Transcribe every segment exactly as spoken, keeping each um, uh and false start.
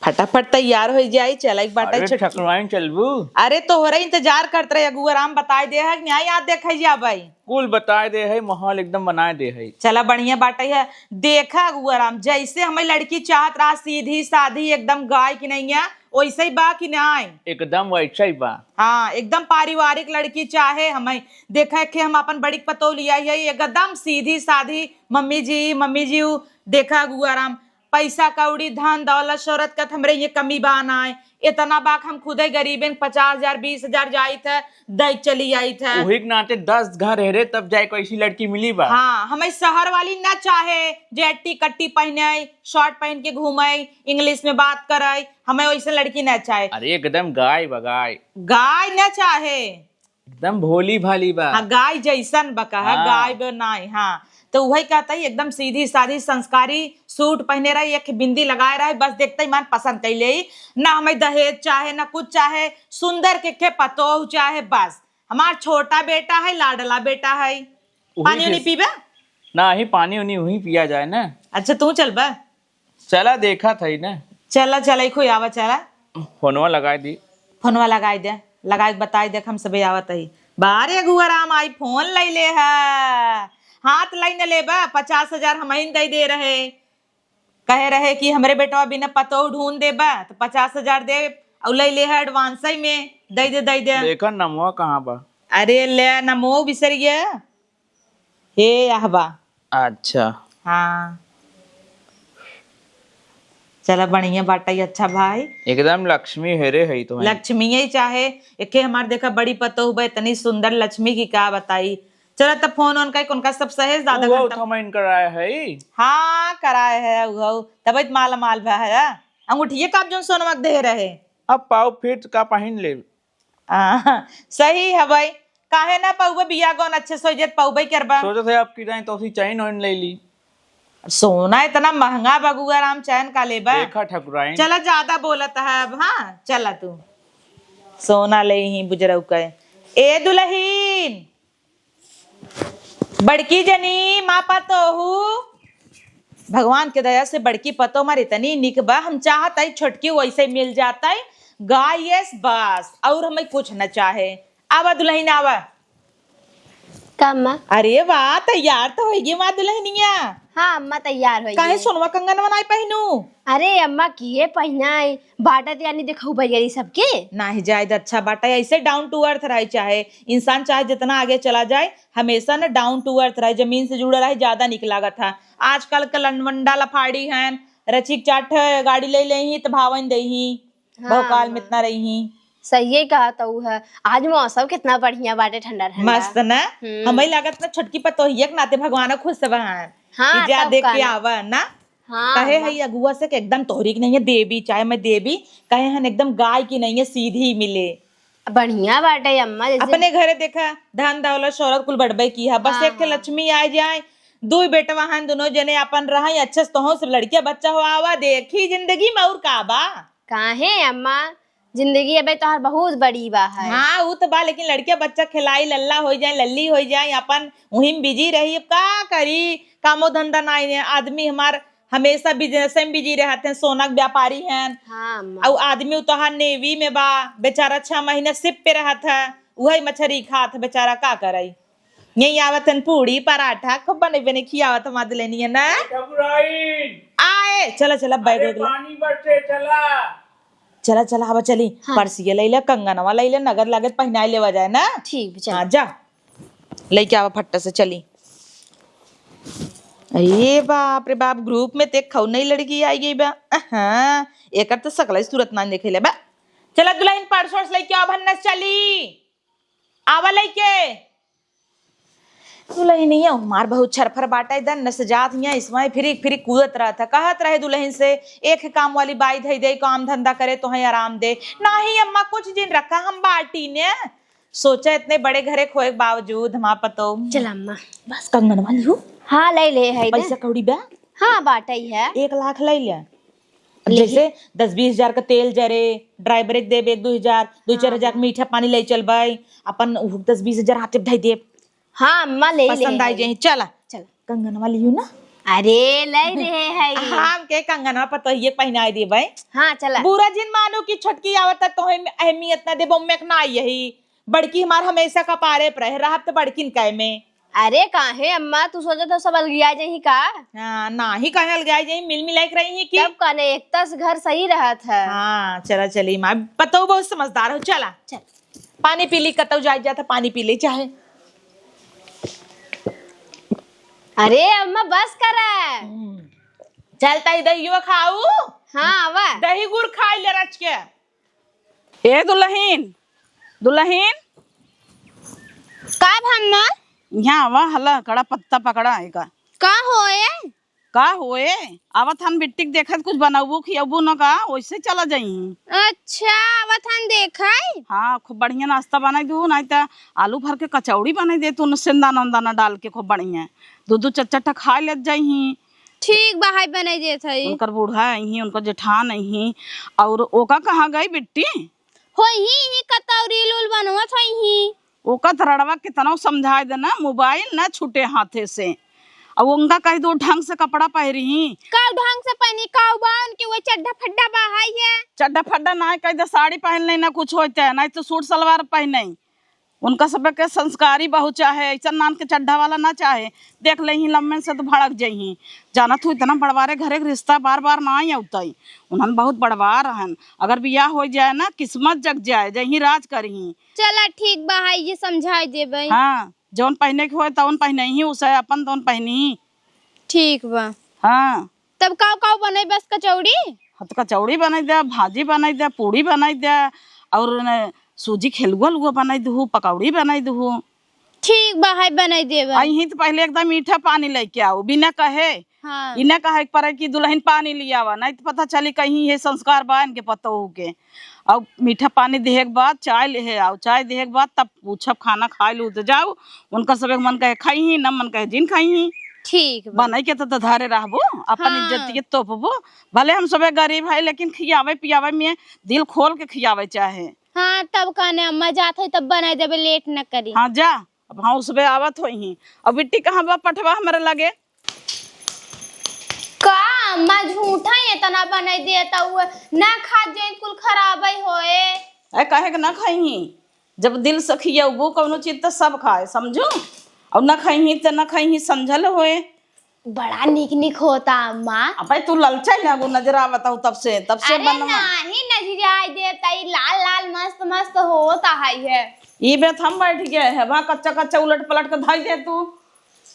फटाफट तैयार होइ जाई, चला एक बाटे अरे, छुट्टी। ठकुराइन चलबू? अरे, तोहरे इंतजार करत रहे, अगुआ राम बताए दे है, न्याय याद देखे जाबे। कुल बताए दे है, माहौल एकदम बनाए दे है। चला, बढ़िया बाटे है। देखा अगुआ राम, जैसे हमें लड़की चाहत रहा, सीधी साधी, एकदम गाय की नहीं है, वैसे ही बा कि नहीं? एकदम वैसे ही बा। हाँ, एकदम पारिवारिक लड़की चाहे हमें। देखा कि हम अपन बड़ी पतोह लिया है, एकदम सीधी साधी। मम्मी जी, मम्मी जी, उ देखा अगुआ राम, पैसा कौड़ी, धन दौलत, शोहरत का त हमरे ये कमी बा नाय। इतना बा कि हम खुदे गरीबेन पचास हजार, बीस हजार जाइत है, दे चली आइत है। वही के नाते दस घर रहे तब जाए कोई ऐसी लड़की मिली बा। हाँ, हमें शहर वाली ना चाहे जे अट्टी कट्टी पहने, शर्ट पहन के घूमे, इंग्लिश में बात करे, हमें वैसे लड़की ना चाहे। अरे एकदम गाय बगाय। गाय ना चाहे। एकदम भोली भाली बा। हाँ, गाय जैसन बा कहा, हाँ। गाय बा नाई, हाँ। तो वही कहता ही, एकदम सीधी साधी संस्कारी, सूट पहने रही, एक बिंदी लगाए रही, बस देखते ही मन पसंद कर ले। ना हमें दहेज चाहे, ना कुछ चाहे, सुंदर के, के पतोह चाहे, बस। हमार छोटा बेटा है, लाडला बेटा है। वही पानी उनी के पीबे? ना ही, पानी उनी वहीं पिया जाए ना। अच्छा, तू चल बा। चला, देखा था ही ना। चला, चला, इखो आवा, चला। फोनवा लगाए दी। फोनवा लगाए दे, लगाए के बताए दे, हम सबे आवत ही। बारे अगुआ राम आई फोन लैले है, हाथ लाइन लेबा, पचास हजार हमहिन दे दे रहे, कहे रहे कि हमरे बेटवा बिना पतोह ढूंढ देबा, तो पचास हजार दे, और लैले है एडवांस में, दे दे, दे दे। देखा नमवा कहाँ बा? अरे ले, नमो बिसर गया। हे यह बा। अच्छा। हाँ। चला, बढ़िया बाटा ही, अच्छा भाई। एकदम लक्ष्मी हेरे है तो है। लक्ष्मी ही चाहे, एके हमार देखा बड़ी पतोह बा, इतनी सुंदर लक्ष्मी की का बताई। चला, तब फोन ओन का उनका सब सहेज दादा वो घर तक। थमा इनकर आया है। हाँ, कराए है वो, तब इत माला माल भा है। अंगूठिए का आप जोन सोनवा के दे रहे। अब पाओ फिर का पहिन ले। आ, सही है भाई, काहे ना पउबे, बिया गौन अच्छे से हो जात, पउबे करबा। सोचत है आपकी जाए तो उसी चैन वैन ले ली। सोना इतना महंगा बा अगुआ राम, चैन का लेबा? देखा ठकुराइन। चला, ज्यादा बोलत है अब, हाँ, चला तू। सोना ले ही बुजरऊ के। ए दुलहिन, बड़की जनी, माँ पतोहू, भगवान के दया से बड़की पतोह मार इतनी निक बा, हम चाहत है छोटकी वैसे मिल जात है, गाय यस बस, और हमें कुछ न चाहे। आवा दुलहिन, आवा। का अम्मा? अरे वाह, तैयार तो होइगी माँ दुलहिनिया। हाँ अम्मा, तैयार होइगी। काहे सोनवा कंगनवा नाई पहिनू? अरे अम्मा, किए पहिनाई? बाटा त यानी देखऊ बरियारी सबके। नाही जाए त अच्छा बाटा, ऐसे down to earth रहे, चाहे इंसान चाहे जितना आगे चला जाए, हमेशा न down to earth रहे, जमीन से जुड़ा रहे, ज्यादा निक लागत है। आजकल के लंडवंडा लफाड़ी हैं, रचिक चाट गाड़ी ले ले ही त भावन दे ही, हाँ, भौकाल में हाँ। इतना रही ही। सही कहा तो है। आज मौसम कितना बढ़िया बाटे, ठंडा ठंडा। मस्त ना? हम्म। हमें लागत ना छोटकी पतोहिया के नाते भगवान खुश बा। हाँ, कि जा तब देख का के ना। आवा ना। हाँ, कहे अम्मा। है अगुआ से कि एकदम तोहरी की नहीं है देवी, चाहे मैं देवी, कहे हन एकदम गाय की नहीं है, सीधी मिले। बढ़िया बाटे अम्मा, जैसे अपने घरे देखा, धन दौलत शोहरत कुल बढ़बे की है, बस हाँ, एक ठे हाँ। लक्ष्मी आ जाए, दुई बेटवा हन, दोनों जने अपन रहे अच्छे से, तोहू सब लड़किया बच्चा हो आवा, देखी जिंदगी में और का बा। काहे अम्मा, जिंदगी अबे तोहार बहुत बड़ी बा है। हाँ, उ तो बा, लेकिन लड़किया बच्चा खिलाई, लल्ला हो जाए, लल्ली हो जाए, अपन वहीं बिजी रही। अब का करी, कामो धंधा नाई है, आदमी हमार हमेशा बिजनेस में बिजी रहत हैं, सोना के व्यापारी हैं। हाँ, अम्मा। अउ आदमी उ तोहार नेवी में बा, बेचारा छह महीने शिप पे रहत है, उहइ मछरी खात है बेचारा, का करई? यही आवत हन पूड़ी पराठा, खूब बने बने खियावत हमार दुलहिनिया ना। ए ठकुराइन! आए, चला, चला, बैग अरे वैग ला। पानी बरसे, चला। चला, चला, आवा चली। हाँ। पर्सिया लैला, कंगनवा लैला, नगद लागत पहिनाई लेवा जाए ना। ठीक, चल। हाँ, जा। लइके आवा फट्टा से, चली। अरे बाप रे बाप, group में ते खौनई लड़की आई गई बा। अहाँ, एकर तो सकल ही सूरत ना देखे ले बा। चला दुलहिन, पर्स वर्स लइके आवा, भन्ना से चली। आवा लइके। दुलहिनिया हमार बहुत छरफर बाटे, दन न से जात हिया, इसमें फिरी फिरी कूदत रहत है। कहत रहे दुलहिन से, एक काम वाली बाई धई दे, काम धंधा करे, तोहई आराम दे। नाही अम्मा, कुछ दिन रखा, हम बाटी ने। सोचा इतने बड़े घरे खोए के बावजूद हमार पतो। चल अम्मा। बस कंगनवा लिहू? हाँ, ले ले है ना। पैसा कौड़ी बा? हाँ, बाटई है। एक लाख ले ले। अब ले जैसे ले। दस बीस हजार का तेल जरे, ड्राइवर एक देबे एक दो हजार, दो चार हजार हाँ। का मीठा पानी ले चलबे, अपन उ दस बीस हजार हाथे धई देब। हाँ, अम्मा, ले ले पसंद आई है। जाई, चला। चला। कंगनवा लिहू ना? अरे, लइ रहे हई। हम के कंगनवा पतोहिए के पहिनाइ देबइ। हाँ, चला। बुरा जिन मानू कि छोटकी आवत है, तोहे अहमियत ना देबो, में के ना आई यही। बड़की हमार हमेसा कपारे पर रहे, रहब त बड़किन कै में। अरे, काहे अम्मा, तू सोचत हो सब अलगिया जइहीं का? हाँ, नाही काहे अलगिया जइहीं, मिल मिलाइ के रही कि। तब काने एकता से घर सही रहत है। हाँ, चला चली माँ, पतोहू बहुत समझदार हो, चला। चल। पानी पी ली, कतौ जाए जात है, पानी पी ली चाहे। अरे अम्मा, बस करा। हम्म। चल, तई दहियो खाऊ। हाँ, आवा। दही गुड़ खाइ ले रच के। ए दुलहिन, दुलहिन। का भम्मा? यहाँ आवा, हला, कड़ा पत्ता पकड़ा है का? का होए? का होए? आवत हन बिट्टी के देखत, कुछ बनउबू खियउबू न का? ओइसे चला जइहीं। अच्छा, आवत हन देखइ। हाँ, खूब बढ़िया नाश्ता बनाइ दू, नाहीं त आलू भर के कचौड़ी बनाइ दे तू, न सेंदाना उंदाना डाल के खूब बढ़िया। दू दू चार चार ठा खाइ लेत जइहीं। ठीक बा, हाय बनाइ देत हई। उनकर बूढ़ा अइहीं, उनकर जेठान अइहीं, अउर ओका कहाँ गइ बिट्टी? होइहीं, ही कतौ रील उल बनवत होइहीं। ओका त रड़वा कितनौ समझाइ देना, मोबाइल ना छूटे हाथे से। अउ उनका कहि दू ढंग से कपड़ा पहिरिहीं। का ढंग से पहिनी, का बा उनके वो चड्ढा फड्ढा बहाई है? चड्ढा फड्ढा नाहीं, कहि दे साड़ी पहिन लें ना कुछ होइते, नाहीं त सूट सलवार पहिने। उनका सबके संस्कारी बहू चाहे, अइसन नान के चड्ढा वाला ना चाहे। देख लेहीं लम्बन से त भड़क जइहीं। जानत हू, इतना बड़वारे घरे के रिश्ता बार बार नाहीं अउतइ। उन्हन बहुत बड़वार हन। अगर बियाह होइ जाए ना, किस्मत जग जाए, जइहीं राज करिहीं। चला ठीक बा, हाय ये समझाइ देबइ। हाँ, जउन पहिने के होए तउन पहिनइहीं, उसे अपन तउन पहिनइहीं। ठीक बा। हाँ। तब काउ काउ बनइ, बस कचौड़ी? हाँ, त कचौड़ी बनाइ द्या, भाजी बनाइ द्या, पूड़ी बनाइ द्या, अउर न सूजी के हलुआ लुआ बनाइ दुहू, पकौड़ी बनाइ दुहू। ठीक बा, हाय बनाइ देबइ। अइहीं त पहिले एकदम मीठा पानी लइके आउ, बिना कहे। हाँ। ई ना कहे के परे कि दुलहिन पानी लियावा, नाहीं त पता चली कहीं इहे संस्कार बा इनके पतोहू के। अउर मीठा पानी देहे के बाद चाय लेहे आउ, चाय देहे के बाद तब पूछब, खाना खाइ लू त जाउ। उनकर सबे मन कहे खइहीं, न मन कहे जिन खइहीं। ठीक बा। बनइ के त, त धरे रहबू, अपन हाँ। इज्जत के तोपबू। भले हम सबे गरीब हई, लेकिन खियावे पियावे में दिल खोल के खियावे चाहे। हाँ, तब काने अम्मा जात हई, तब बनाइ देबइ, लेट न करी। हाँ, जा। अब हाँ, उसबे आवत होइहीं। अब बिट्टी कहाँ बा, पठवा हमरे लगे? का अम्मा, झूठा ही इतना बनाइ देत हउ, ना खात जइहीं त कुल खराबइ होए। ए, काहे के ना खइहीं? जब दिल से खियउबू कउनो चीज त सब खाए, समझू? अउर ना खइहीं त ना खइहीं, समझल होए। बड़ा नीक नीक होता अम्मा। अबे तू ललचाइ लागू नजर आवत हउ तब से, तब से अरे बनवा। नाही नजर आइ देत, ई लाल लाल मस्त मस्त होत है। ई बेत हम बैठ गए है, वहाँ कच्चा कच्चा उलट पलट के धइ दे तू।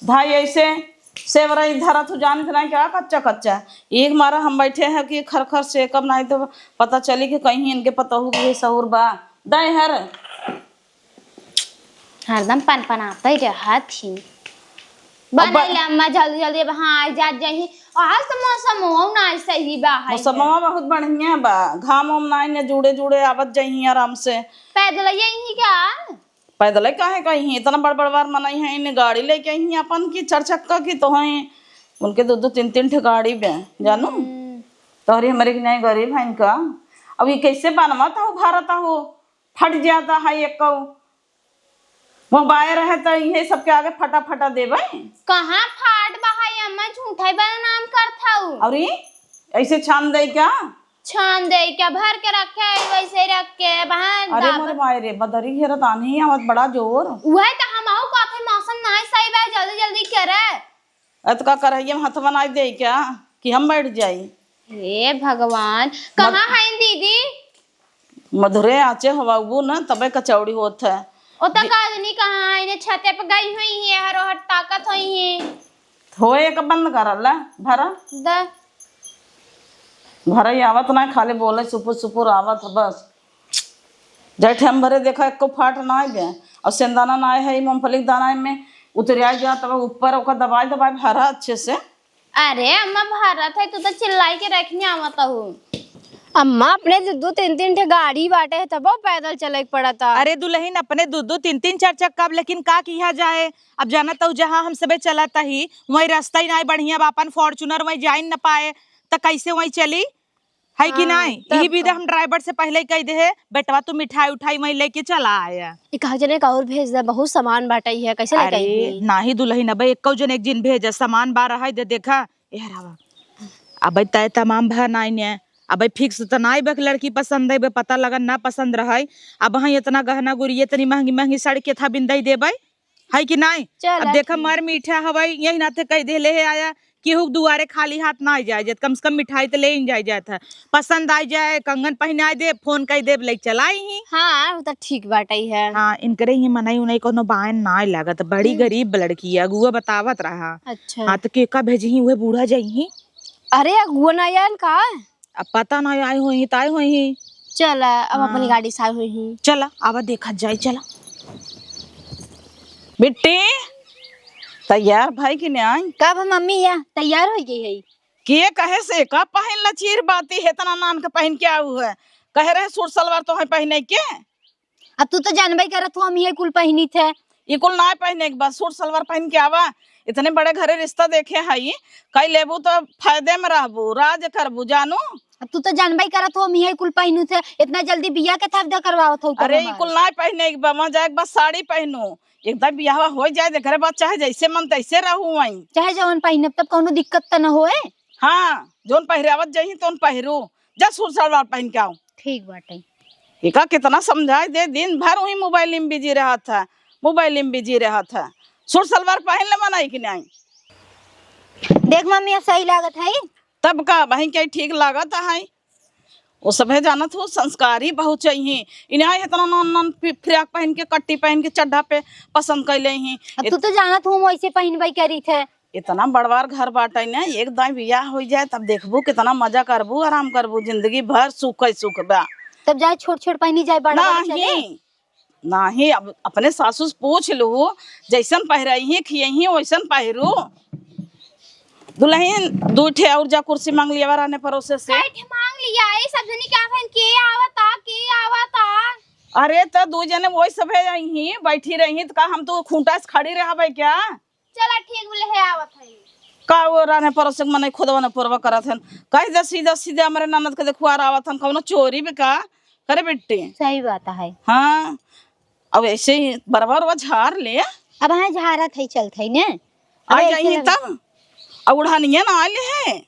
धइ ऐसे सेवरई धरा तू जानत नाही का कच्चा कच्चा। एक मारा हम बैठे हैं कि खर खर सेकब नाही त पता चली कि कहीं इनके पतोहू के सहूर बा। दे हर। हरदम पनपनातै रहत ही। अब बनैले अम्मा जल्दी जल्दी, अब हाँ, आ जात जही। आज त मौसमवा ना सही बा, हाय मौसमवा है। बहुत बढ़िया बा, घाम वाम ना इने जुड़े जुड़े आवत जही आराम से। पैदल यही का? पैदल काहे कहीं, इतना बड़ बड़ बार मनई है, इने गाड़ी लेके आई अपन की चार चक्का की तो है, उनके दो दो तीन तीन ठे गाड़ी बे, जानू। हम्म। तोहरी हमरे की नहीं गरीब है इनका। अब ये कैसे बनवा था, उभारा था हो? फट जाता है एक कौ। मोबाइल रहे त इहे सबके आगे फटा फटा देबै। कहाँ फाट बा है अम्मा, झूठै बदनाम करत हऊ। अउरी ऐसे छान दे क्या? छान दे क्या? भर के रखे है, वैसे ही रख के बहान अरे दाब। मोरे माय रे, बदरी घेरत आन्ही आवत बड़ा जोर। उहे त हमहू कहत है मौसम नाहीं सही बा, जल्दी जल्दी करे। अतका करहिया में हथवा नाई देई क्या कि हम बैठ जाई? हे भगवान, मध- कहाँ हईन दीदी? मधुरे आँचे हवाबू न, तबे कचौड़ी होत है। ओ त दे- का आदमी कहाँ है? इन्हें छते पे गई हुई है, हरो हट ताकत हुई है। होए एक बंद कर ला, भरा। द- भरा ही आवत ना, खाली बोले सुपुर सुपुर आवत है बस। जय ठेम भरे देखा, एको फाट ना आए बे। और सेंदाना ना आए है, ई मूंगफली के दाना में उतरिया गया, तब ऊपर ओकर दबाई दबाई भरा अच्छे से। अरे अम्मा, भरत है, तू तो चिल्लाई के रखने आवत हूँ। अम्मा, अपने दू दू तीन तीन ठे गाड़ी बाटे है, तबो पैदल चले के पड़ता। अरे दुल्हन, अपने दू दू तीन तीन चार चक्का, अब लेकिन का किया जाए? अब जानत हूँ, जहाँ हम सबे चलत ही, वहीं रास्ता ही ना बढ़िया बा, अपन Fortuner वहीं जाइन न पाए, त कैसे वहीं चली? है कि हाँ, नाहीं? तब यही विधि का। हम ड्राइवर से पहिले ही कहि देहे, "बेटवा, तू मिठाई उठाई वहीं लेके चला आया।" ई कहा जने का और भेज दे, बहुत सामान बाटइ है, कैसे लेके अरे, आई? नाहीं दुलहिन, अब एक्कउ जने एक जिन भेजा, सामान बा रहइ दे, देखा, ए हरावा। अबइ तय तमाम भा नाहीं ने, अबइ fix त नाहीं बा कि लड़की पसंद अइबे, पता लगन ना पसंद रहइ। अबहिं एतना गहना गुरिया, एतनी महँगी महँगी साड़ी केथा बिन दइ देबइ, है कि नाहीं? चल, अब देखा, ठीक। मर मीठा हवइ, यही नाते कहि देले हे आया, केहू के दुआरे खाली हाथ नाहीं जाए जात, कम से कम मिठाई त लेइन जाए जात है। पसंद आइ जाए, कंगन पहिनाइ देब, फोन कइ देब, लइ चला अइहीं। हाँ, उ त ठीक बाटइ है। हाँ, इनकरे ही मनई उनई कउनो बायन नाहीं लागत, बड़ी हम्म। गरीब लड़की है, अगुआ बतावत रहा। अच्छा। हाँ, त केका भेजहीं, उहे बूढ़ा जइहीं। अरे, अगुआ नाहीं आयन का? अब पता नाहीं, आइ होइहीं त आइ होइहीं। चला, अब हाँ। अपनी गाड़ी से आइ होइहीं। चला, आवा देखत जाई, चला। बिट्टी, तैयार भइ कि नाहीं? का भा मम्मी, या तैयार होइ गइ हइ? के कहे से का पहिन ल चीर बाती है, एतना नान के पहिन के आउ है? कहे रहे सूट सलवार तोहइ पहिनइ के? अब तू त जानबइ करत हो, हम इहे कुल पहिनित है। ई कुल नाहीं पहिने के बा, सूट सलवार पहिन के आवा। इतने बड़े घरे रिश्ता देखे हई, कइ लेबू त फायदे में रहबू, राज करबू, जानू। अब तू त जानबइ करत हो, हम इहे कुल पहिनित है। एतना जल्दी बियाह के थाप दे करवावत हो अरे, ई कुल नाहीं पहिने के बा, वहाँ जाए के बाद साड़ी पहिनू। एक दाई बियाह होइ जाए, एकरे बाद चाहे जइसे मन तइसे रहू वहीं। चाहे जउन पहिनब, तब कउनो दिक्कत त न होए। हाँ, जउन पहिरावत जइहीं, तउन पहिरू। जा सूट सलवार पहिन के आउ। ठीक बाटइ। एका केतना समझाइ दे, दिन भर वहीं मोबाइल में बिजी रहत है, मोबाइल में बिजी रहत है। सूट सलवार पहिन ले मनई कि नाहीं? देख मम्मी, अब सही लागत हइ। तब का, वहीं के ठीक लागत हइ। ओ सभे जानत हो, संस्कारी बहुत चाहिए। इन्हें एतना नन नन फि-, फ्रॉक पहिन के, कट्टी पहिन के, चड्ढा पे पसंद कइले ही। अब तू त जानत हो, हम वइसे पहिनबइ करित है। एतना बड़वार घर बाटइ न, एक दाईं बियाह होइ जाए, तब देखबू केतना मजा करबू, आराम करबू, जिंदगी भर सुख ही सुख बा। तब जाए छोट छोट पहिनी जाए, बड़ा बड़ा चले। नाहीं, नाहीं, अब अपने सासू से पूछ लू, जइसन पहिरइहीं, खियइहीं, वइसन पहिरू। दुलहिन, दुइ ठे अउर जा कुर्सी माँग लिया राने परोसे से। कई ठे माँग लिया, ए सब जनी का भन के आवता, के आवता? अरे, त दुइ जने वही सभे अइहीं, बैठी रही, त का हम तो खूँटा से खड़ी रहबे क्या? चला ठीक बोले है, आवत है। का वो राने परोसे के मनई खुदवा न पुरवा करत हन। कहि दे सीधा सीधा हमरे ननद के देखुआर आवत हन, कउनो चोरी बे का? करे बिट्टी। सही बात है। हाँ, अब ऐसे ही बरवा उरवा झार ले। अब हाँ झारत है, चलत है ने। अब आई ऐसे जाइए लग- तब। अब उड़ानिया ना आले है।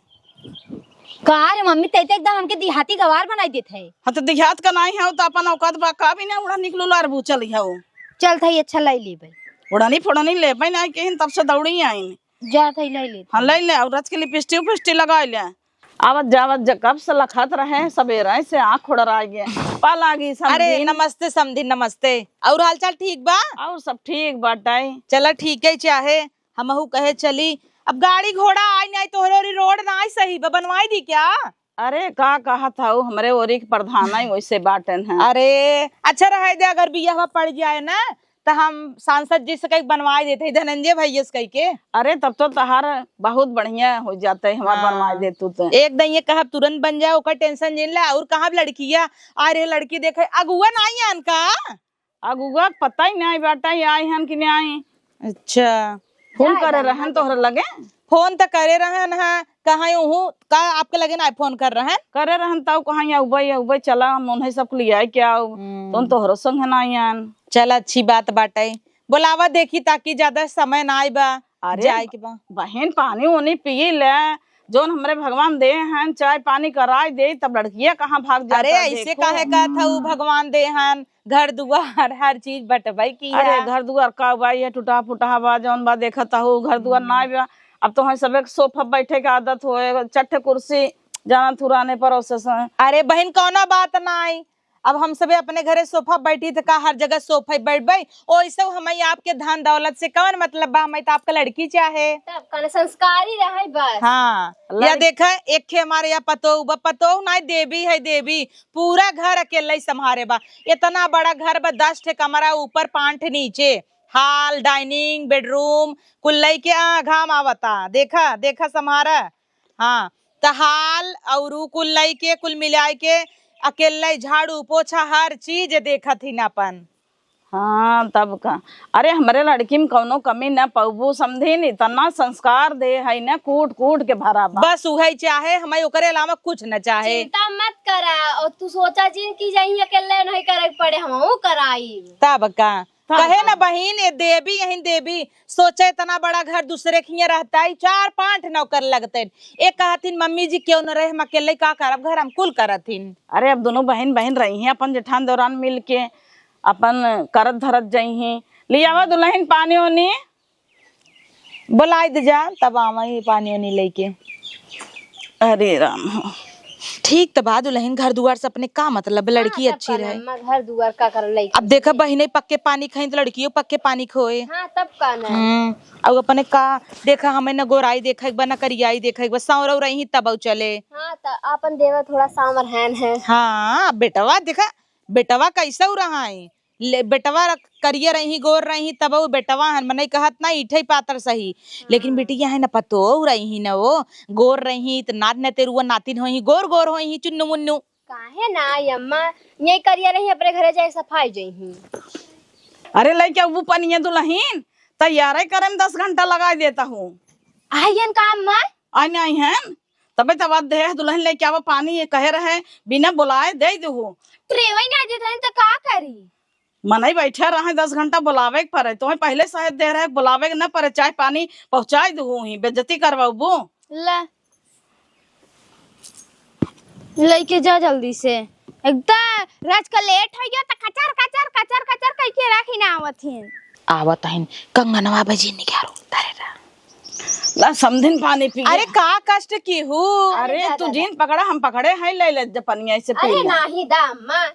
का रे मम्मी, तै तो एकदम हमके देहाती गवार बनाई देत है। हाँ, तो देहात का नाहीं है, तो अपन औकात बा का भी ना, उड़ा निकलो लार बूचल है वो। चलत है, अच्छा लाई लेबै। उड़ानी फोड़ानी लेबै ना, कहीं तब से दौड़ी आइन। जात है, लाई लेत हाँ, है। लाई ले, और रच के लिपस्टिक उपिस्टिक लगाई ले। आवत जावत ज-, कब से लखत रहे, सबेरे से आँख खोड़र आ गए। पा लागी समधी। अरे, नमस्ते समधी, नमस्ते। और हालचाल ठीक बा? और सब ठीक बाटै। चला, ठीक है, चाहे हमहू कहे चली। अब गाड़ी घोड़ा आई नाई, तोहरे ओरी रोड नाई सही बा, बनवाई दी क्या? अरे, का कहत हऊ, हमरे ओरी के प्रधान आई, वैसे बाटन है। अरे, अच्छा रहे दे, अगर बियाह पड़ जाए ना, त हम सांसद जी से कही बनवाए देते हैं, धनंजय भैया से कही के। अरे, तब तो तहार बहुत बढ़िया हो जाता है, हमार हाँ। बनवाए दे तू तो। एक दिन ये कहब तुरंत बन जाए, ओकर tension जिन ले। और कहाँ लड़किया आ रहे, लड़की देखे, अगुआ नाई आन का? अगुआ के पता ही नाई बाटा, ये आई हन कि नाई। अच्छा। फोन करे रहन तोहरे लगे? फोन त करे रहन है, कहाँ यूं हूँ, का आपके लगे नाई फोन कर रहन? करे रहन तउ कहाँ या उबई, या उबई चला, हम उन्हें सबके लियाए के आउ। हम्म। तो तोहरो संग है नाई आन। चल अच्छी बात बाटे। बोलावा देखी ताकि ज्यादा समय नाई बा, अरे जाए के बा। बहिन पानी उनी पी ले, जौन हमरे भगवान दे हैं, चाय पानी कराई दे, तब लड़किया कहाँ भाग जाता अरे है, ऐसे देखो। काहे कहत हऊ, भगवान दे हैं, घर दुआर हर चीज बटबै की अरे है। घर दुआर का बा, ये टूटा फूटा बा, जौन बा देखत हऊ, घर दुआर हम्म। नाई बा। अब तो हम सबे के सोफा बैठे के आदत होए, चट्टे कुर्सी, जाना थुराने परोसे से। अरे बहिन, कौनो बात नाई, अब हम सबे अपने घरे सोफा बैठी त का हर जगह सोफा बैठबै? ओइसे हमई आपके धन दौलत से कौन मतलब बा, हमई त आपका लड़की चाहे। तब कौन संस्कारी रहे बस। हाँ, या लड़- देखा, एक खे हमारे यहाँ पतोह बा, पतोह नाई देवी है देवी, पूरा घर अकेले ही संभारे बा। इतना बड़ा घर बा, दस ठे कमरा ऊपर, पाँच ठे नीचे, hall, dining, bedroom, कुल लइके आ, घाम आवता। देखा, देखा, संभारा। हाँ, त hall और ऊ कुल लइके, कुल मिलाए के अकेले झाड़ू पोछा हर चीज देखत ही ना अपन। हाँ, तब का। अरे, हमरे लड़की में कौनो कमी न पउबू, समधिन, इतना संस्कार देहे है न, कूट कूट के भरा बा। बस उहइ चाहे, हमइ ओकरे अलावा कुछ न चाहे। चिंता मत करा, अउर तू सोचा जिन कि जहीं अकेले नहीं करे के पड़े, हमहू कराई। तब का। तब कहे का। न बहिन, ए देवी, यहीं देवी, सोचे इतना बड़ा घर दूसरे के हियाँ रहता है, चार पाँच नौकर लगते हैं। ए कहथिन, "मम्मी जी क्यों न रहे, हम अकेले का करब, घर हम कुल करथिन।" अरे, अब दुनों बहिन, बहिन रही हैं, अपन जेठान देवरान मिल के अपन करत धरत जइहीं। लियावा दुलहिन पानी ओनी। बोलाइ दे जा, तब आवा ही पानी ओनी लइके। अरे राम हो। ठीक त बा दुलहिन, घर दुआर से अपने का मतलब, लड़की हाँ, तब अच्छी का रहे। ना, घर दुआर का कर लइके अब देखा बहिने पक्के पानी खाई त लड़कियों पक्के पानी खोए। हाँ, तब का ना। हम्म, अब अपने का देखा, हमें न गोराई देखा एक बार, न करियाई देखा एक बार, सांवरा रही तब चले। हाँ, त अपन देवर थोड़ा सांवर हैन है। हाँ, बेटवा देखा, बेटवा कैसे रहा है, ले, बेटवा रख-, करिया रही, गोर रही, तब वो बेटवा हन, मनई कहत ना, ईठे पातर सही। लेकिन हाँ। बिटिया है ना, पतोह रही न वो, गोर रही, त नात नतेरुआ नातिन होई, गोर गोर होई, चुन्नू मुन्नू। काहे ना, ये अम्मा, यही करिया रही, अपने घरे जाए, सफाई जइहीं। अरे, लइके अबू पनिया दुलहिन, तैयारे करे में दस घंटा लगाइ देता हूँ। आइयन का अम्मा? आइ नहीं हैं, तबे तब देह दुलहिन लइके आवा पानी, ये कहे रहे, बिना बोलाए देइ देहु। ट्रेवई ना देत हन, त का करी? मनई बैठे रहे, दस घंटा बोलावे के परे। तोहे पहिले सहेद दे रहे, बोलावे के न परे, चाय पानी पहुँचाइ दू ही, बेइज्जती करवाबू। ले, लइके जा जल्दी से। एकदम रात का लेट होइ गया, त कचर, कचर, कचर, कचर कइके राखी ना आवत हिन। आवत हिन, कंगनवा बजी निकारो, धरे रहा। ला समधिन पानी पी। अरे का कष्ट की हूँ? अरे अरे तू दादा। जीन पकड़ा, हम पकड़े हैं, ले ले जब पनिया ऐसे पी अरे ले। नाही दा अम्मा।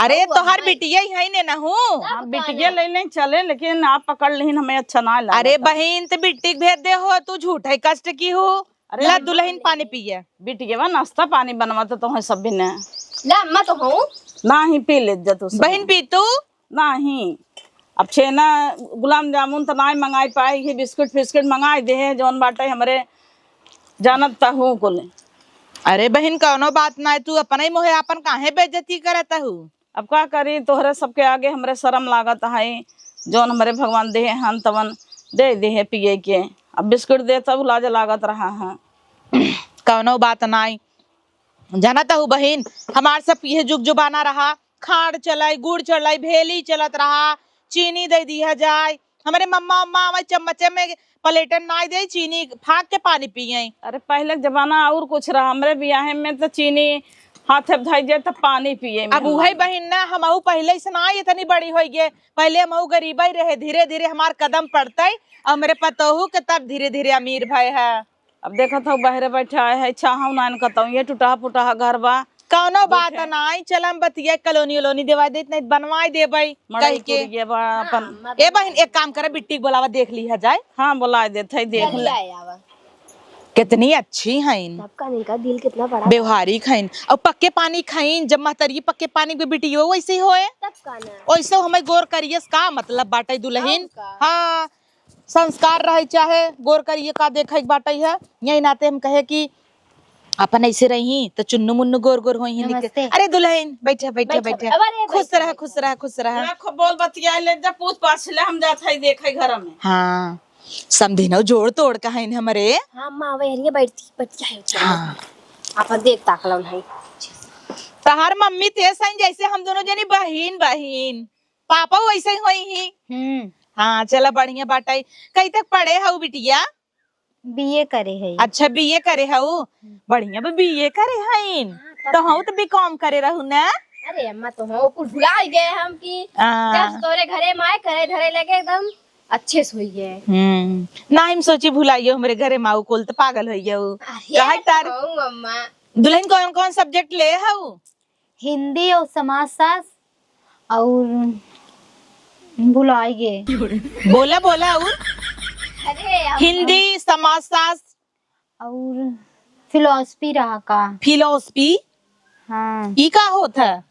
अरे, बउआ, तोहार माई। बिटिया ही है ने नहू। तब हाँ, का बिटिया ना? ले लें, चले, लेकिन आप पकड़ लेहिन, हमें अच्छा ना लगा अरे था। बहिन, त बिट्टी के भेज दे हो, तू झूठ है कष्ट की हो। अरे ला हम दुलहिन पानी पिए। बिटिया नाश्ता पानी बनवा तो तोहे सब भी ने। ला, अम्मा तो हूँ। नाही, पी ले जा तू सब। बहिन, पी तू। नाही। अब छेना, गुलाब जामुन त नाही मंगाई पाई, ये बिस्कुट फिस्कुट मंगाई दे है, जौन बाटे हमरे जानत त हूँ कुल। अरे बहिन, कौनो बात ना है, तू अपने ही मुँहे आपन काहे बेइज्जती करत हू? अब का करी, तोहरे सबके आगे हमरे शरम लागत है, जौन हमरे भगवान देहे हन तवन दे देहे पिए के। अब बिस्कुट दे तब लाज लागत रहा है। कौनो बात नाई, जानत हू बहिन, हमार सब यह जुग जुबाना रहा, खाड़ चलाई, गुड़ चलाई, भेली चलत रहा, चीनी दे दिया जाए, हमरे मम्मा उम्मा हमारे चम्मचे में प्लेटन नाई दे, चीनी फाँक के पानी पिए। अरे, पहिले के जमाना और कुछ रहा। हमरे बियाहे में त चीनी हाथे में धई जाए त पानी पिए में अब उहे हमारे। बहिन ना, हमहू पहिले से ना इतनी बड़ी होई गए। पहिले हमहू गरीबई रहे, धीरे धीरे हमार कदम पड़तई, हमरे पतोहू के तब धीरे धीरे अमीर भय है। अब देखत हऊ, बहरे बैठे आए है, छाहू नाइन कतऊ, ये टूटहा फुटहा घर बा। कौनो बात देखे। नाई, चल हम बतिया कॉलोनी उलोनी देवाई देत, नहीं बनवाई देबई, मड़ई कह के। कुड़िया बा हाँ, अपन। मत ए बहिन, एक काम करे, बिट्टी के बोलावा, देख लिहा जाए। हाँ, बोलाए देत है, देख ले। चलिए आवा। कितनी अच्छी हईन। सबका इनका दिल कितना बड़ा बा। व्यवहारिक हईन। और पक्के पानी खाइन, जब महतरी पक्के पानी के बिटियो वैसे ही होए। तब का ना। वैसे हमें गोर करियस का मतलब बाटे दुलहिन? और का? हाँ, संस्कार रहे चाहे गोर करिए का देखे के बाटे है। यही नाते हम कहे कि अपन ऐसे रही तो चुन्नू मुन्नू गोर गोर होई हैं। नमस्ते। अरे दुलहिन, बैठे, बैठे, बैठे, बैठे। अरे, खुश बैठे, रहा, बैठे। खुश रहा, खुश रहा। रखो, बोल बतिया ले, जब पूछ पाछ ले, हम जात है देखे घर में। हाँ, समधिनो जोड़ तोड़ का हईन हमरे। हाँ, माँ, वहरिया बैठती, बतिया है। हाँ। आपन देख ताक लौन है। तहार मम्मी ते सही जैसे हम दोनों जनी बहिन, बहिन। पापा वैसे ही होई ही। हम्म। हाँ, चला बढ़िया बाटे। कई तक पढ़े हऊ बिटिया? बीए करे है। अच्छा, बीए करे हऊ? हम्म। बढ़िया बा, बीए करे हईन। हाँ, तब तो हऊ तो बीकॉम करे रहू ना? अरे अम्मा, तो हऊ कुल भुला ही गए हम कि हाँ। जब से तोरे घरे में आए, करे धरे लगे एकदम अच्छे से होई है। हम्म, ना हम सोची भुलाइयो हमरे घरे में आऊ कुल तो पागल होई गयो। अरे काहे तार हऊ अम्मा। दुलहिन कौन कौन सब्जेक्ट ले हऊ? हिंदी और समाजशास्त्र और भुलाई गे। बोला, बोला और? अरे, हम हिंदी, समाजशास्त्र। और फिलॉसफी रहा का? फिलॉसफी? हाँ। ई का होत है?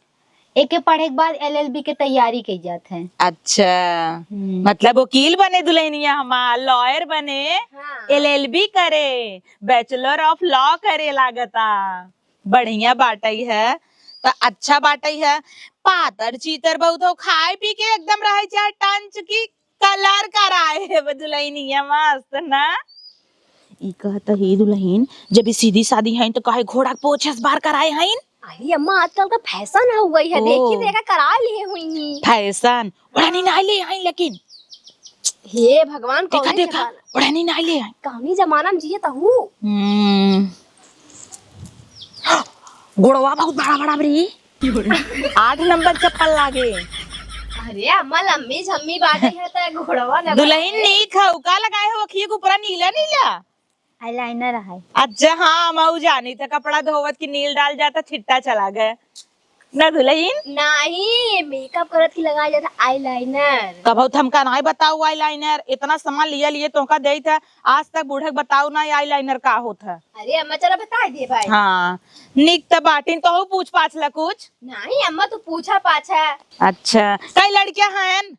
एके पढ़े के बाद एलएलबी के तैयारी कई जात है। अच्छा। हम्म। मतलब वकील बने दुलहिनिया हमार, लॉयर बने, हाँ। एलएलबी करे, Bachelor of Law करे लागता। बढ़िया बाटई है। त अच्छा बाटइ है, पातर चीतर बहुत हो, खाए पी के एकदम रहइ चाहे टंच की कलर कराए है वो दुलहिनिया मस्त ना। ई कहत ही दुलहिन, जब ई सीधी सादी हइन त काहे घोड़ा के पोछस बार कराए हइन? अरे अम्मा, आजकल का फैशन हो गई है, ओ। देखी देखा करा लिए हुई ही। फैशन? ओढ़नी ना ले आई लेकिन। हे भगवान, देखा, कौने देखा, जमाना, ओढ़नी ना ले आई। कौने जमाना में जिए तहू? हम्म। गोड़वा बहुत बड़ा बड़ा बरी। आठ नंबर चप्पल लागे। अरे अम्मा, लम्मी झम्मी बाटे है त घोड़वा ना दुलहिन बनाए। नीक है, का लगाए हो अखिए के ऊपरा नीला नीला? आईलाइनर है। अच्छा, हाँ, मऊ जानी था, कपड़ा धोवत की नील डाल जाता, छिट्टा चला गए। ना दुलहिन? नहीं, मेकअप करत की लगाया जाता आईलाइनर। कबहू त हमका नाई बताऊ आईलाइनर, इतना सामान लिया लिए तोहका देई था, आज तक बूढ़क बताऊ ना आईलाइनर का होत है। अरे अम्मा, चला बताइ दे भाई। हाँ, निक त बाटिन, तोहू पूछ पाछ ला कुछ। नहीं अम्मा, तू पूछा पाछा। अच्छा, कई लड़कियां हन?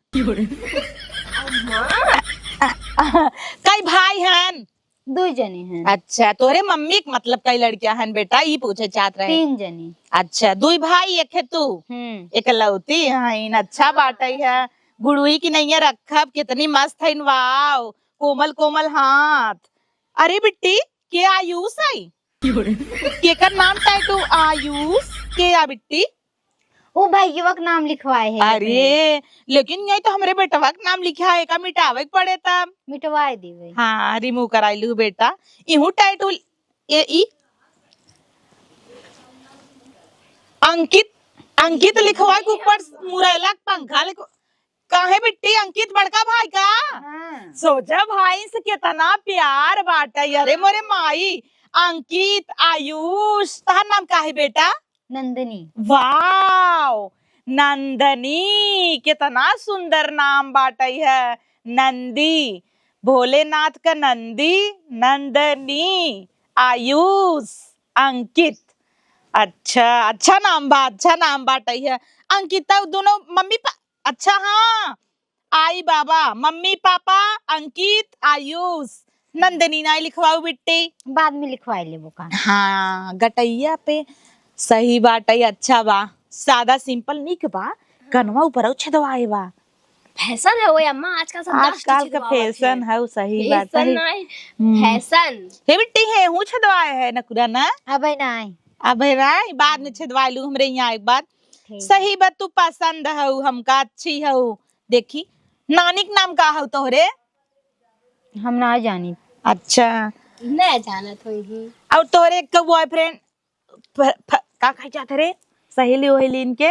अम्मा। कई भाई हन? दुई जने हैं। अच्छा, तोरे मम्मी के मतलब कई लड़कियां हन बेटा, ई पूछे चाहत रहे। तीन जने। अच्छा, दुई भाई एक है तू? हम्म। एकलौती हईन, अच्छा बाटइ है। गुड़ुई की नैया रखब, कितनी मस्त हईन, वाओ, कोमल कोमल हाथ। अरे बिट्टी, के आयुष आई? केकर नाम टैटू आयुष? के आ बिट्टी? उ भैयवा के नाम लिखवाए है अरे, अपने। लेकिन यही तो हमरे बेटवा के नाम लिखा है, का मिटावे के पड़े तब? मिटवाए देवे। हाँ, रिमूव कराई लू बेटा। इहू टैटू, ए, ई अंकित, अंकित लिखवा के ऊपर मुरैला के पंखा लिखवा। काहे बिट्टी, अंकित बड़का भाई का? हाँ। सोचा भाई से कितना प्यार बाटे। अरे मोरे माई, अंकित, आयुष, तहार नाम का है बेटा? नंदनी। वाओ, नंदनी, कितना सुंदर नाम बाटे है। नंदी, भोलेनाथ का नंदी, नंदनी, आयुष, अंकित। अच्छा, अच्छा नाम बा, अच्छा नाम बाटे है। अंकिता, दोनों मम्मी पा-, अच्छा, हाँ, आई बाबा, मम्मी पापा, अंकित, आयुष, नंदनी नाई लिखवाऊ बिट्टी। बाद में लिखवाई लेबो का। हाँ, गटैया पे सही बाटे, अच्छा बा, सादा सिंपल निक बा, कनवा ऊपर और छेदवाए बा। फैशन है वो अम्मा, आजकल सब आजकल का फैशन है, सही बात है। फैशन। हम्म। हे बिट्टी, हे हूँ छेदवाए है नकुरा ना? अबे नाई। अबे नाई, बाद में छेदवाए लू हमरे यहाँ एक बार। ठीक। सही बात, तू पसंद हऊ हमका, अच्छी हऊ। देखी, नानी के नाम का हऊ तोहरे? हम ना जानी। अच्छा। ना जानत होई ही। और तोहरे एक बॉयफ्रेंड, फ-, फ-, का कहे जात रे? सहेली वहेली इनके?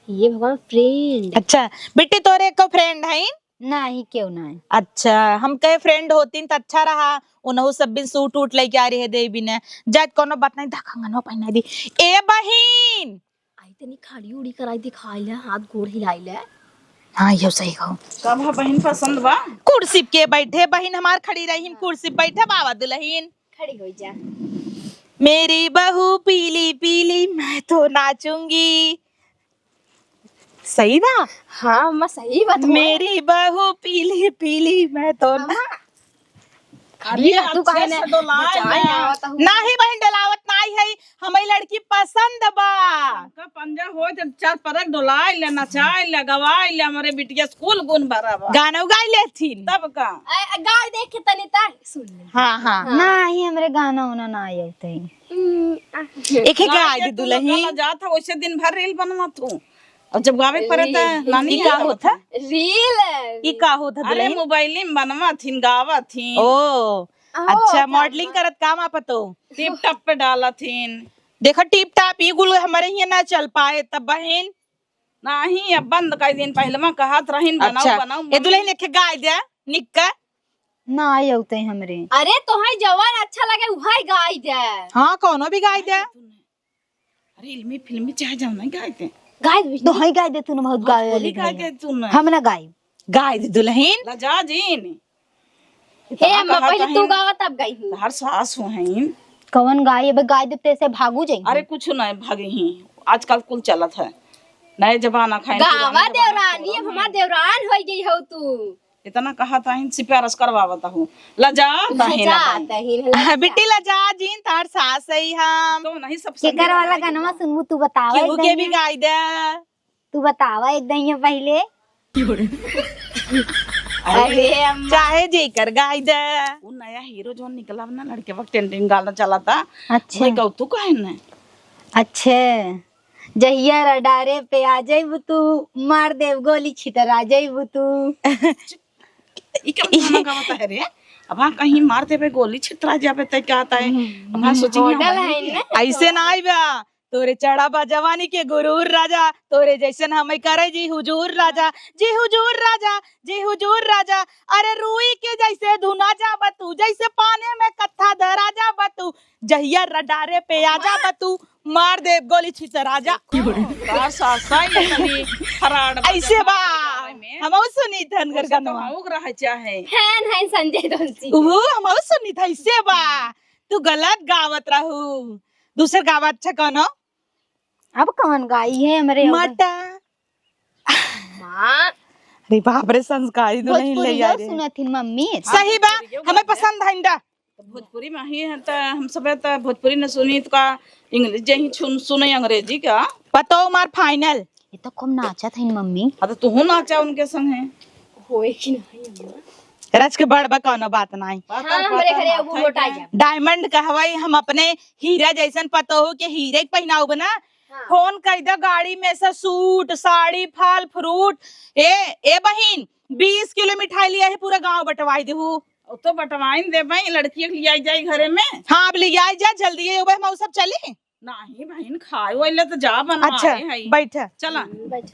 ये भगवान, फ्रेंड। अच्छा, बिट्टी तोहरे एक फ्रेंड है? नहीं, क्यों नहीं। अच्छा, हम कहे फ्रेंड होतीन त अच्छा रहा, उनहु सब बिन सूट उट लेके आ रहे दे बिना। जात कोनो बात नहीं, दा कंगनवा पहना दी। ए बहिन, आई तनी खड़ी उड़ी कराई, दिखाई ले, हाथ गोड़ हिलाई ले। हाँ, यो सही कहो। कब है बहिन पसंद बा? कुर्सी पे बैठे बहिन हमार खड़ी रही, हम कुर्सी पे बैठे बाबा दुलहिन। खड़ी हो जा। मेरी बहू पीली पीली मैं तो नाचूंगी। सही बा? हाँ, अम्मा, सही बात हुआ। मेरी बहू पीली पीली मैं तो ना- अम्मा, अरे, तू अच्छे काहे से ना डोलाए नचाए ले। आवत हूँ? नाही बहिन, डोलावत नाही है, हमारी लड़की पसंद बा। का पंजा होय त चार परक डोलाए ले, नचाए ले, गवाए ले, हमरे बिटिया स्कूल गुन भरा बा। गाना गाई लेथिन। तब का? ए, गाय देख के तनी ता सुन ले। हाँ, हाँ। हाँ। नाही, हमरे गाना उना ना आवत है। हम्म, आ। एक ही गाय गाय दे के तू दुलहिन। लोग जात है, वैसे दिन भर रील बनवा तू। और जब गावे के पड़े त रील। नानी ई का आवत होत है? रील। ई का होत है अरे, दुलहिन? मोबाइल में बनवा थिन, गावा थिन। ओ, हाँ, अच्छा, तो मॉडलिंग करत काम आपतो? टिप टॉप पे डालत हिन। देखो, टिप टॉप ई गुल हमरे हियां ना चल पाए तब बहिन। नाही, अब बंद कर दिन, पहले में कहत रहिन, बनाओ, अच्छा। बनाओ, ए, मम्मी। दुलहिन एक गाय दे, निक्का। ना आउते हमरे। अरे, तोहे जवन अच्छा लगे, उहे गाय दे। हाँ, कोनो भी गाय दे। अरे, इलमी फिल्मी चाहे जाओ ना गाय दे। गाय दे। तोहे गाय दे, तू ना बहुत गाय वाली गाय गाय। दे तू ना। हम ना गाई। गाय दे दुलहिन। लजा जीन। हे अम्मा, पहले तू गावा, तब गाई हूँ। तहार सास हो हैं। कवन गाय? अब गाय देते से भागू जाई। अरे कुछ नहीं भागे ही, आजकल कुल चलत है, नए जमाना खाए गावा पुराने जमाना देवरानी, अब हमार देवरान हो गई हो तू। इतना कहा था, इनसे प्यार से करवावत हूँ। लजा ताही ना लजा भाई। ताही ना लजा। बिट्टी लजा जिन, तार सास ही हम। तो नहीं सब संगे केकर वाला गानवा सुनबू तू बतावा केहू एकदम के भी ना। गाई दे। तू बतावा एकदम ये पहिले। अरे अम्मा। चाहे जेकर गाई दे। वो नया हीरो जोन निकला ना लड़के वक्त ट्रेंडिंग गाना चला था। अच्छा। वही गौ तू कहे ने। अच्छे। जहिया रडारे पे आ जाइबू तू, मार देब गोली छितरा जाइबू तू। ई कौन गाना गावत है रे? अब हाँ कहीं मार देबे गोली छितरा जाबे त क्या आता है? हम्म, अब हाँ सोची मॉडल है ना। ऐसे ना आई बा। तोरे चढ़ा बा जवानी के गुरूर राजा, तोरे जैसन हमें करे जी हुजूर राजा, जी हुजूर राजा, जी हुजूर राजा। अरे रुई के जैसे धुना जाबा तू, जैसे पानी में कत्था धरा जाबा तू, जहिया रडारे पे आ जाबा तू, मार देब गोली छितरा जा। तार सासा ये तनी फराड बा ऐसे बा। जवानी के बारे में। हमहू सुनी धनगर तो गनवा। कहूँ रह चाहे। है नहीं संजय दंसी। उहू हमहू सुनी था ऐसे बा। तू गलत गावत रहू। दूसर गावा अच्छा कौनो? अब कौन गाई है हमरे ओकर? माटा। माँ। अरे बाप रे, संस्कारी दुल्हन ले भोजपुरियो आ रे। सुनत हिन मम्मी। सही बा, भोजपुरियो हमें गाई। पसंद है इंदा। तो भोजपुरी में ही है, तो हम सब तो भोजपुरी न सुनी, तो का इंग्लिश जे ही सुन, सुने अंग्रेजी का? पतो मार फाइनल। ये तो खूब नाचत है मम्मी। हाँ, तो तू नाचा उनके संग है। होए कि नहीं अम्मा? रच के बड़ बा, कौनो बात नहीं। पातर, हाँ, हमरे पातर घरे माथा वो मोटा एकदम। डायमंड कहवाई, हम अपने हीरा जैसन पतोहू के हीरे के पहिनाउब ना। हाँ। फोन कई दे गाड़ी में से सूट, साड़ी, फल, फ्रूट। ए, ए बहिन, बीस किलो मिठाई लिया है, पूरा गांव बंटवाई देहू। ओ तो बंटवाइन देबे, लड़की के लियाई जाई घरे में। हाँ, अब लियाई जा, जल्दी ये होबे, हम सब चली। नाही बहिन, खाए वाले तो जा बनवाए अच्छा, है। बैठ। चला। हम्म, बैठ।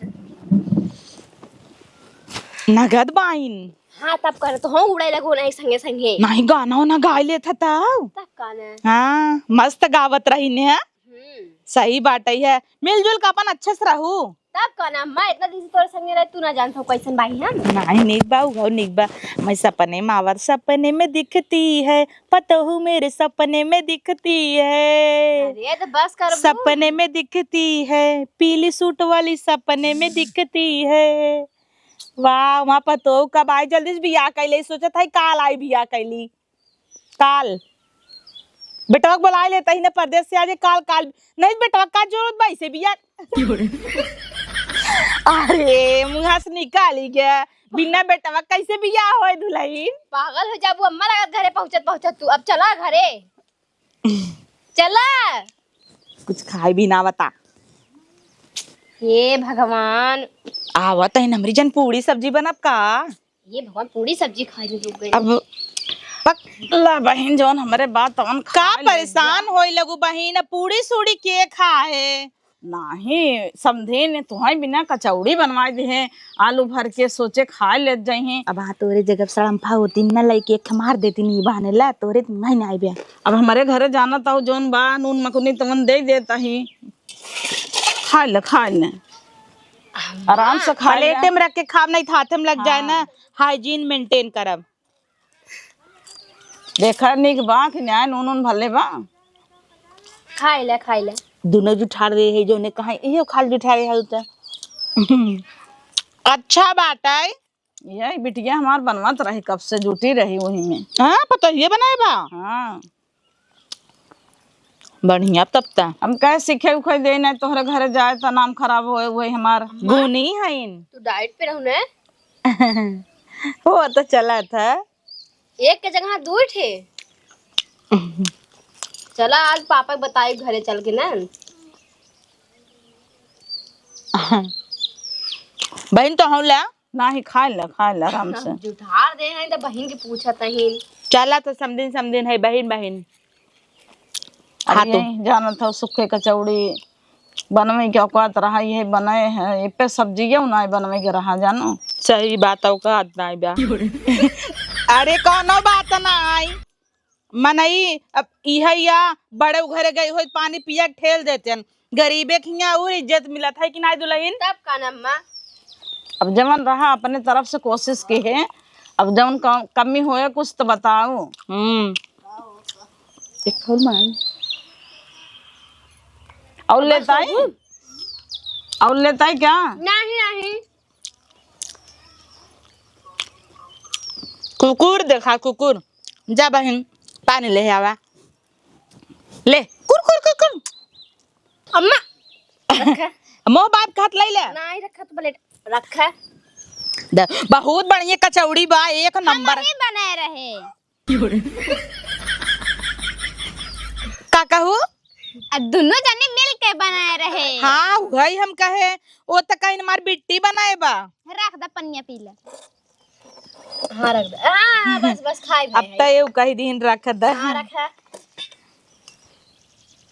नगद बाइन। हाँ, तब कर तो हम उड़ाई लगो नहीं संगे संगे। नाही गाना वाना गाय लेत ह तब। तब का ना। हाँ, मस्त गावत रही ने। हम्म। सही बात है, मिलजुल के अपन अच्छे से रहू। तब का ना, मैं इतना दिन से तोरे संगे रहे, तू ना जानत हो कैसन बाई हम। नाही, नीक बा, उहो नीक बा। मैं सपने में आवर, सपने में दिखती है, पतोहू मेरे सपने में दिखती है। अरे, तो बस कर। सपने में दिखती है, पीली सूट वाली सपने में दिखती है। वाह, वहाँ पतोहू कब आई, जल्दी से बियाह कैले, सोचत है काल आई बियाह कैली। काल। बेटवा के बोलाए लेता ही ना परदेस से, आज काल, काल। नहीं बेटवा का जरूरत बा इसे बिया। अरे मुँहा से निकाली गया, बिना बेटवा कैसे बिया होए दुल्हन? पागल हो जाबू अम्मा, लागत घरे पहुँचत पहुँचत तू। अब चला घरे। चला। कुछ खाए भी ना बता। हे भगवान। आवत है हमरी जन पूड़ी सब्जी बनब का? ये भगवान, पूड़ी सब्जी खाए में रुक गई। अब पकला बहिन, जौन हमरे बात तवन का खाए ले परेशान जा। होई लगू बहिन, अब पूड़ी सूड़ी के खाए? नाही, समधिन तुहई बिना कचौड़ी बनवाए दिहे, आलू भर के सोचे खाए लेत जइहे। अब हाँ तोरे जगह सड़म्फा होती न लइके एक मार देती नी बहाने ला, तोरे तुम नहीं आइबे। अब हमरे घरे जानत हो जौन बा नून मकुनी तवन दे देता ही। खाए ले, खाए ले। आराम से खाए ले। प्लेटे में रख के खाब, नहीं तो हाथे में लग जाए ना, हाँ। Hygiene maintain करब। देखा निक बा कि न्याय नून उन भले बा। खाए ले, खाए ले। दुनो जुठार दे है, जो ने कहा, इहो खाल जुठार है, तो। अच्छा बात है। यही बिटिया हमार बनवत रही, कब से जुटी रही वही में। हाँ, पतोहिए बनाए बा। हाँ। बढ़िया तब त। हम कहे सीखे उखे दे नहीं, तोहरे घरे जाए त नाम खराब होए, वही हमार। गुनी हईन। तू diet पे रहू ने? हो तो चला था। एक के जगह दू ठे। चला आज पापा के बताई घरे चल के ना। बहिन तो हौला। नाही, खाए ला, खाए ला आराम से। जुठार दे हैं तो बहिन के पूछत हईन। चला तो समदिन, समदिन है बहिन, बहिन। अब हाँ तो। यही जानत हो, सुखे कचौड़ी बनवे के औकात रहा, ये बनाए है, ये पे सब्जियों ना बनवे के रहा, जानो। सही बात, औकात ना बा। अरे, कौनो बात ना आई। मनई अब इहे या बड़े घरे गई होई, पानी पिया के ठेल देते हैं। गरीबे के हियाँ और इज्जत मिलत है कि नाई दुल्हन? तब का ना अम्मा? अब जवन रहा अपने तरफ से कोशिश की है, अब जवन क-, कमी होए कुछ तो बताओ। हम्म। एक और माई। और लेता है? और लेता है क्या? नहीं, नहीं। कुकुर देखा, कुकुर। जा बहिन, पानी ले आवा। ले, कुर, कुर, कुर, कुर। अम्मा, रखा। मोह बाप खात लई ले। नाहीं रखा तो प्लेट रखा। द-, बहुत बढ़िया कचौड़ी बा, एक नंबर। हमरे बनाए रहे। का कहू? आ, दुनो जने मिल के बनाए रहे। हाँ, वही हम कहे। ओ त कहीं हमार बिट्टी बनाए बा। रख द पनिया पी ले। हाँ, रख दे। हाँ, बस, बस, खाई अब भाई। त एउ कही दीन रख दे। हाँ, रखा।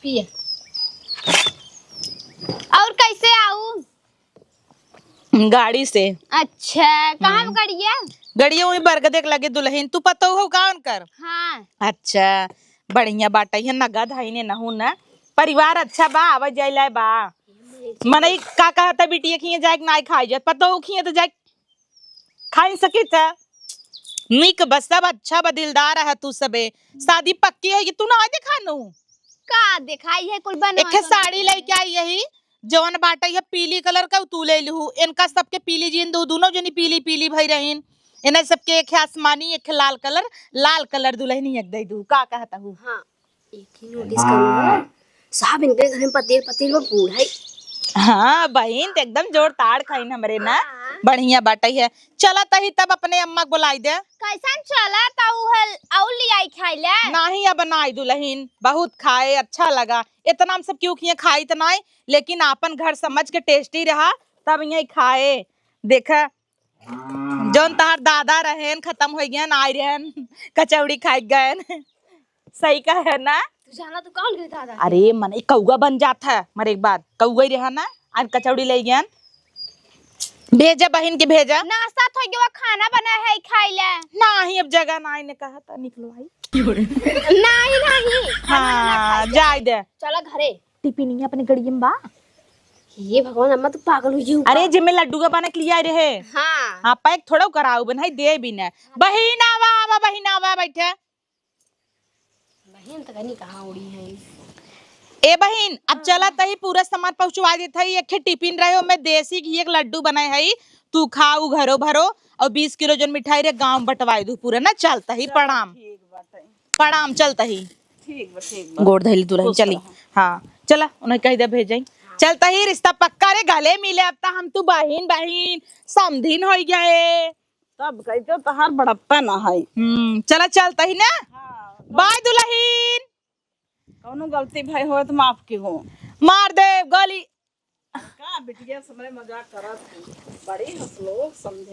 पिए। और कैसे आऊ? गाड़ी से। अच्छा, कहाँ हम्म। गड़िया? गड़िया वही बरगदे के लगे दुलहिन। तू पतोह हो का उनकर? हाँ। अच्छा, बढ़िया बाटे है, नगद है ने नहू न। परिवार अच्छा बा, आवा जाए लाए बा। मनई का कहता बिटिया खिए जाए के नाई खाई जात, पतोह खिए तो जाए खाई सकित है। नीक बा, सब अच्छा बा, दिलदार है तू सबे। शादी पक्की है कि तू ना देखा नू? का देखाई है कुल बनवा एक ठे बनवा साड़ी के। लेके आई यही, जवन बाटे है पीली कलर का, तू ले लू। इनका सबके पीली जीन दू, दुनो जनी पीली पीली भई रहीन। इन्हें सबके एक है आसमानी, एक है लाल कलर। लाल कलर दुलहिन एक दे दू, का कहता हूँ? हाँ, एक ही नोटिस करूँ ना, साहब इनके घर में पतेल पतेल वो बूढ़ा है। हाँ बहिन, त एकदम जोरदार खाइन हमरे ना। हाँ। बढ़िया बाटे है। चलत ही तब अपने अम्मा के बुलाई दे। कैसन चलत? आऊ है, आऊ ले आई खाई ले। नाही, अब नाई दुलहिन, बहुत खाए, अच्छा लगा। इतना हम सब क्यों खिए, खाई त नाई, लेकिन आपन घर समझ के टेस्टी रहा, तब यही खाए। देखा, जौन तहार दादा रहेन, खतम होइ गएन, आइ रहेन, कचौड़ी खाइ गएन। सही कहे ना? तू जाना तो कौन गए दादा? अरे, मने कौआ बन जात है, मरे एक बार कौआ ही रहा ना, आज कचौड़ी लइ गएन। भेजा बहिन के भेजा। नाश्ता तो गवा, खाना बना है, खाई ले। नाही, अब जगह नाही ने कहा था, निकलो आई। नाही, नाही, खाना बना हाँ, खाई ले। जाए दे। चला घरे। टिफिनिया अपने गड़िया में बा। हे भगवान, अम्मा तो पागल हो गई। अरे, जिम्मे लड्डू का बना के लिया रहे। हाँ। हाँ, पैक थोड़ा कराऊ बन, हाय दे भी ना। बहिन आवा, आवा, बहिन आवा, बैठे। बहिन तो कहीं कहाँ उड़ी है? ए बहिन, अब चला तही पूरा सामान पहुँचवा देत हई। एक ठे टिफिन रहे, ओमे देसी घी एक लड्डू बनाए हई, तू खाऊ घरो भरो, और बीस किलो जौन मिठाई रहे गाँव में बंटवाए दू पूरा ना। चलत ही, प्रणाम। ठीक बाटे। प्रणाम, चलत ही। ठीक बा, ठीक बा। गोड़ धइली दुलहिन, खुश चली। रहा। हाँ, चला, उन्हें कहि दे भेजई। चलत ही, रिश्ता पक्का रे, गले मिले, अब त हम तू बहिन, बहिन, समधिन होइ गए। तब कही तो तहार बड़प्पा ना है। हम्म, चला, चलत ही ना। हाँ। बाय दुलहिन। कौनो गलती भई हो तो माफ किहो। मार दे गोली। का बिटिया से मने मजाक करत है। बड़ी हंस लो, समझे